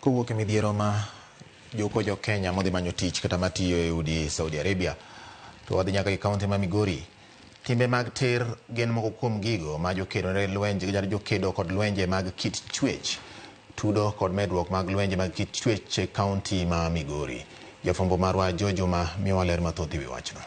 Kowuok e midhiero ma joko jo Kenya modhi manyo tich kata matiyo e udi Saudi Arabia, to wadhi nyaka e kaunti ma Migori. Timbe mag ter gin moko kuom gigo ma jokedo ne lwenje jokedo kod lwenje mag kit chwech tudo kod medruok mag lwenje mag kit chwech e kaunti ma Migori. Jafwambo marwa Joe Juma miyowa ler mathoth e wi wachno.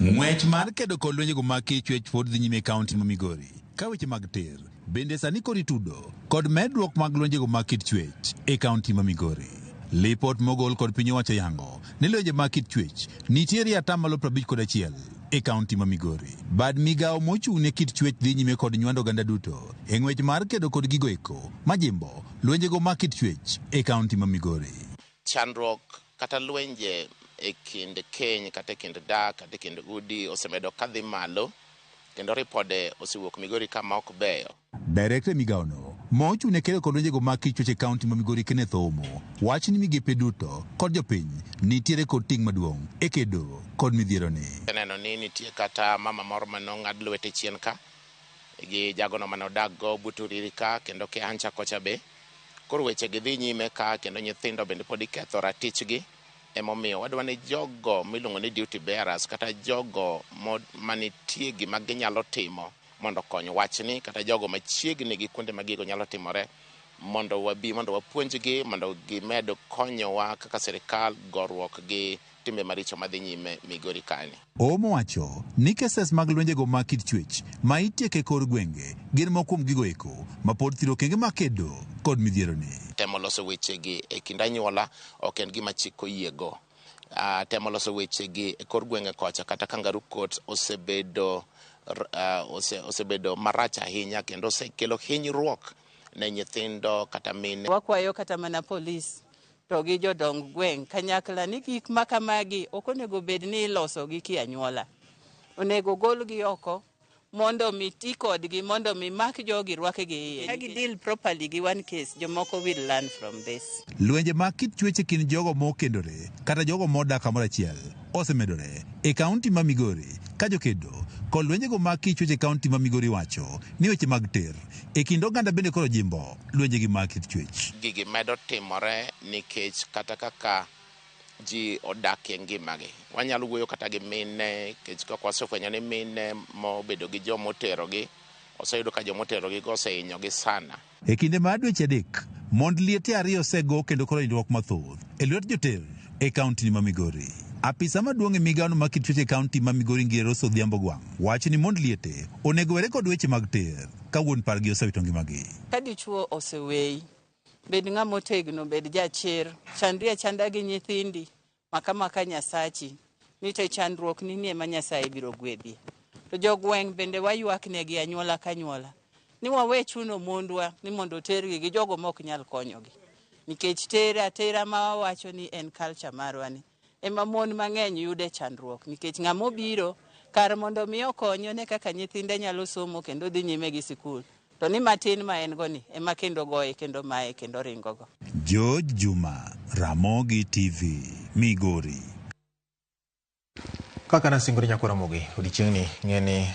Ng'wech mar kedo kod lwenjego mag kit chwech pod dhi nyime e kaunti ma Migori ka weche mag ter bende sani koro itudo kod medruok mag lwenjego mag kit chwech e kaunti ma Migori. Lipot mogol kod piny owacho yango ni lwenje mag kit chwech nitiere atamalo 51 e kaunti ma Migori. Bad migawo mochung' ne kit chwech dhi nyime kod nywando oganda duto e ng'wech mar kedo kod gigo eko majimbo lwenjego mag kit chwech e kaunti ma Migori. Chandruok kata lwenje e kind keny kata e kind dak kata e kind udi osemedo kadhi malo kendo ripode osewuok Migori kama ok beyo. Director e migawono mochung' ne kedo kod lwenjego mag kit chwech e kaunti ma Migori Kenneth Oumo wacho ni migepe duto kod jopiny nitiere kod ting' maduong' e kedo kod midhieroni. Neno ni nitie kata mama moro mane ong'ad lwete chien ka gi jagono mane odak go but Uriri ka kendo Kehancha kocha be. Koro weche gi dhi nyime ka kendo nyithindo bende pod iketho ratichgi. Emomiyo wadwa ni jogo miluongo ni duty bearers kata jogo manitie gima ginyalo timo mondo okony wachni kata jogo machiegni gi kuonde ma gigo nyalo timore mondo wabi mondo wapuonjgi mondo gimed konyowa kaka sirikal goruok gi timbe maricho madhi nyime Migori kani. Oumo wacho ni cases mag lwenjego mag kit chwech ma itieko e kor gwenge gin moko kuom gigo eko ma pod thiro okenge mag kedo kod midhieroni. Temo loso wechegi e kind anyuola ok en gima chik oyiego. Temo loso wechegi e kor gwenge kocha kata kangaroo court osebedo osebedo marach ahinya kendo osekelo hinyruok ne nyithindo kata mine. Wakwayo kata mana polis to gi jodong gweng' kanyakla ni gik ma kamagi ok onego bed ni iloso gi ki anyuola. Onego golgi oko mondo mi ti kodgi mondo mi mak jogi rwakgi iye. Ka gi deal properly gi one case, jomoko will learn from this. Lwenje mag kit chwech e kind jogo mokendore kata jogo modak kamoro achiel osemedore e kaunti ma Migori ka jokedo kod lwenjego mag kit chwech e kaunti ma Migori wacho ni weche mag ter e kind oganda bende koro jimbo lwenjegi mag kit chwech. Gigi medo timore nikech kata kaka ji odak e ngimagi. Wanyalo wuoyo kata gi mine nikech kaka wasefwenyo ni mine mobedo gi joma oterogi oseyudo ka joma oterogi go osehinyogi sana. E kinde mar dweche 3, mond liete 2 osego kendo koro hinyruok mathoth e lwet joter e kaunti ma Migori. Apisa maduong' e migawono mar kit chwech e kaunti ma Migori Ngire Rose Odhiambo Gwang' wacho ni mond liete onego were kod weche mag ter ka wuon pargi osewito ngimagi. Ka dichuo oseweyi, bed ng'ama otegno, bed jachir, chandri achanda gi nyithindi, maka maka Nyasachi, ni to chandruok ni ema Nyasaye biro gwedhi. To jogweng' bende waywak negi anyuola ka anyuola ni wawe chuno mondwa ni mondo otergi gi jogo mok nyal konyogi. Nikech tera atera ma wawacho ni en culture marwa ni ema mon mang'eny yude chandruok nikech ng'ama obiro kar mondo mi okonye one kaka nyithinde nyalo somo kendo dhi nyime gi sikul to ni matin ma en go ni ema kendo goye kendo maye kendo ringogo. George Juma, Ramogi TV, Migori. Kaka nasingori nyakwar Ramogi, odiechieng'ni ng'e ni